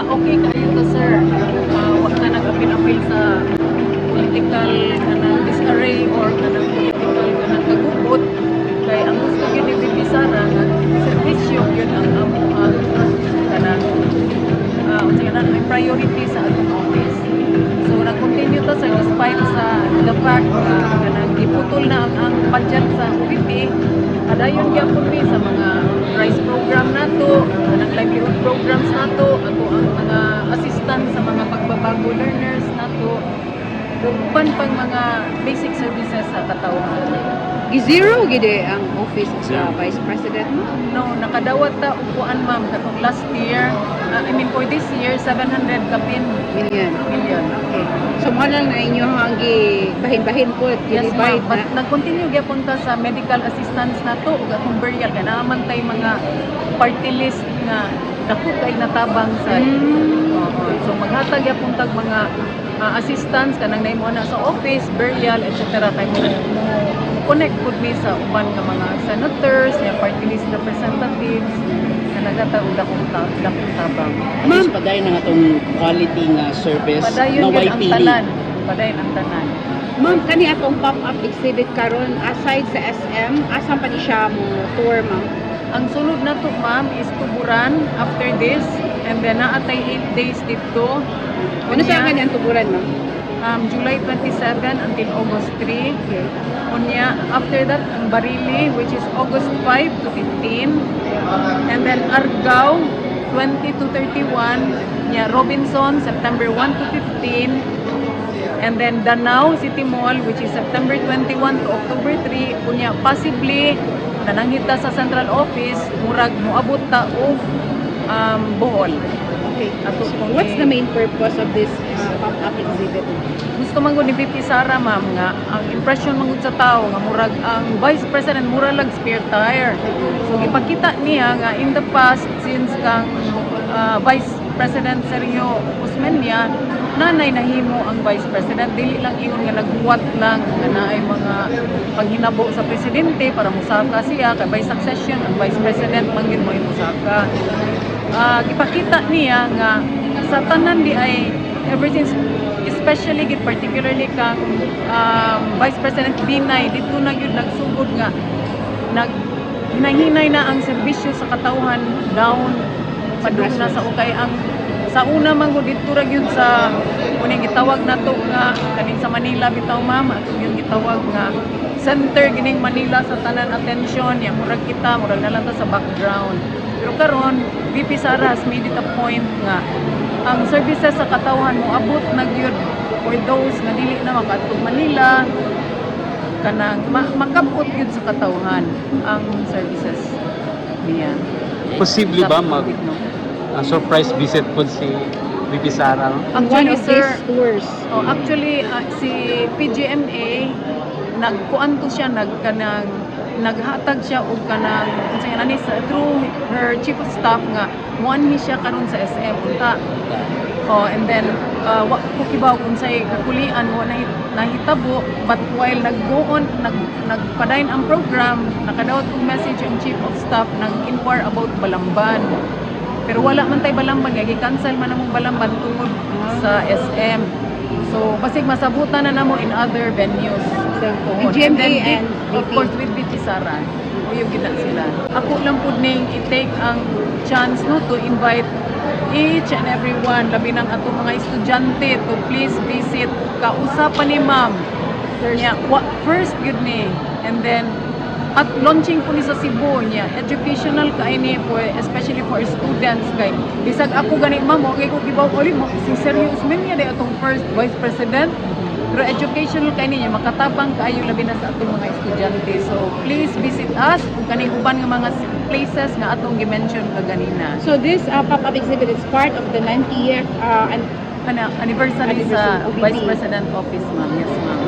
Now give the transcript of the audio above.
Okay kaayo ta, sir. Wa ta nag-apil-apil sa political kanang disarray or kanang political kanang kagubot kay ang gusto gyud ni VP Sara nga serbisyo gyud ang amo ang kanang unsa kanang ang priority sa atong office. So nag-continue ta, sir, despite sa the fact nga kanang giputol na ang budget sa OVP. Padayon gyapon mi sa mga rice program nato, kanang livelihood programs nato, ato ang mga assistance sa mga pagbabago learners nato, ug uban pang mga basic services sa katawhan. Gi-zero gid ang office sa Zero. Vice President mo. No, nakadawat ta og kuan, ma'am, katong last year, I mean for this year, 700 kapin Million. Million. Okay. So mo lang na inyo ang gi bahin-bahin po Yes, ma'am. gi-divide But na. nag-continue gyapon ta sa medical assistance nato ug atong burial kay naa man tay mga party list nga dako kay natabang sa. Oo. So maghatag gyapon tag mga assistance kanang naimo na sa office, burial, etc. Kay mo connect pud mi sa uban nga mga senators, nga party list representatives nga naghatag og dakong tabang. At least padayon na nga atong quality nga service Padayon na gyud way ang pili. Tanan. Padayon ang tanan. Ma'am, kani atong pop-up exhibit karon, aside sa SM, asa pa ni siya mo tour, ma'am? Ang sunod na to, ma'am, is Tuburan after this and then naa tay 8 days dito. Ano sa Unya, kani ang Tuburan, ma'am? July 27 until August 3. Okay. Unya, after that, ang Barili, which is August 5 to 15. And then Argao, 20 to 31. Nya, Robinson, September 1 to 15. And then Danao City Mall, which is September 21 to October 3. Unya, possibly, nananghid ta sa central office, murag moabot ta og Bohol. Okay. Ato pong What's the main purpose of this pop-up exhibit? Gusto man gud ni VP Sara, ma'am, nga ang impression man gud sa tao nga murag ang Vice President mura lag spare tire. So gipakita niya nga in the past, since kang Vice President Sergio Osmeña, nanay nahimo ang Vice President, dili lang ingon nga naghuwat lang nga naay mga paghinabo sa presidente para musaka siya kay by succession ang Vice President man gyud mo musaka. Gipakita niya nga sa tanan di ay ever since, especially gid particularly kang Vice President Binay, dito na gyud nagsugod nga nag hinay na ang serbisyo sa katawhan down padung na sa ukay. Ang sa una man gud, dito ra gyud sa uning gitawag nato nga kaning sa Manila bitaw, ma'am, ato gyud gitawag nga center gining Manila sa tanan attention ya murag kita murag na lang ta sa background. Pero karon, VP Sara has made it a point nga ang services sa katawhan mo abot na gyud for those nga dili na makaadto Manila, kanang makabot gyud sa katawhan ang services niya. Posible Sa ba mag COVID, no? surprise visit po si VP Sara, no? One Actually, of sir, these tours. Oh, actually, si PGMA nagkuan to siya, nagkanang naghatag siya og kanang unsa nga nani sa through her chief of staff nga muanhi siya karon sa SM unta. Oh, and then wa ko kibaw kung unsay kakulian mo nahitabo, but while nag-go on, nagpadayon ang program, nakadawat og message ang chief of staff, nag-inquire about Balamban. Pero wala man tay Balamban kay gi-cancel man among Balamban tungod sa SM. So basig masabutan na namo in other venues. So, Tuhod. PGMA And then, and of VP. course with VP Sara. Uyab gyud na sila. Ako lang pud ning i-take ang chance, no, to invite each and everyone, labi ng atong mga estudyante, to please visit Kausapan ni Ma'am. Niya, first gyud ni and then at launching po ni sa Cebu niya, educational kay ni for especially for students kay bisag ako gani, ma'am, okay ko kibaw uli mo si Sergio Osmeña di atong first Vice President, pero educational kay niya, makatabang kaayo labi na sa atong mga estudyante. So please visit us ug kaning uban nga mga places nga atong gi-mention kaganina. So this pop-up exhibit is part of the 90th Anniversary sa Anniversary, OVP. Vice President Office, ma'am. Yes, ma'am.